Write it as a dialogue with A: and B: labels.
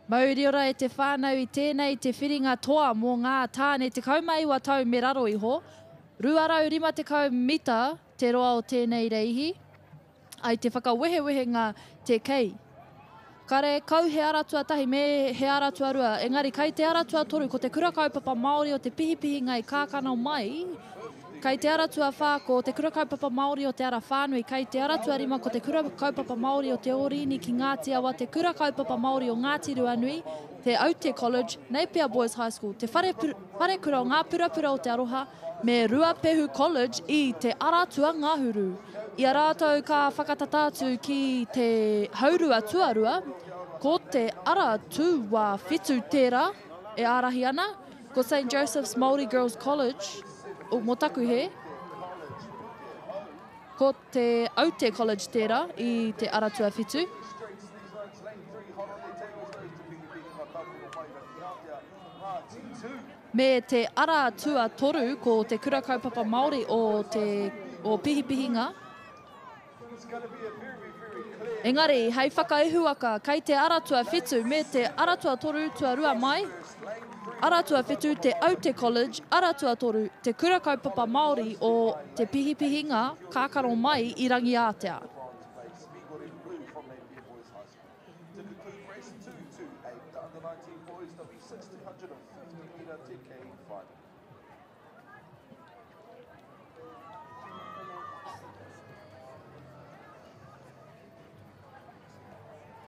A: Mauri ora e te whānau i tēnei te whiringa toa mō ngā tāne 19 tau me raro iho, 250 mita te roa o tēnei reihi, ai te whakawehewehenga te kei. Kare kau he ara tuatahi me he ara tuarua, engari kai te ara tuatoru ko te Kura Kaupapa Māori o Te Pihipihinga i kākano mai, kai te ara tuawhā ko Te Kura Kaupapa Māori o Te Ara Whānui, kai te ara tuarima ko Te Kura Kaupapa Māori o Te Ōrini ki Ngāti Awa, Te Kura Kaupapa Māori o Ngāti Ruanui, Te Aute College, Napier Boys High School, Te Whare, Wharekura o Ngā Purapura o Te Aroha, me Ruapehu College i Te Ara Tuangahuru. I a rātou ka whakatata atu ki te haurua tuarua, ko Te Ara Tūwāwhitu tērā e ārahi ana, ko St Joseph's Māori Girls College, o Motakuhe, ko Te Aute College tērā i Te Ara Tuawhitu. Me te ara tuatoru ko Te Kura Kaupapa Māori o te o Pihipihinga. Engari, hei whakaihuwaka, kei te ara tuawhitu me te ara tuatoru tuarua mai, ara tuawhitu Te Aute College, ara tuatoru Te Kura Kaupapa Māori o Te Pihipihinga, kākaro mai i Rangiātea.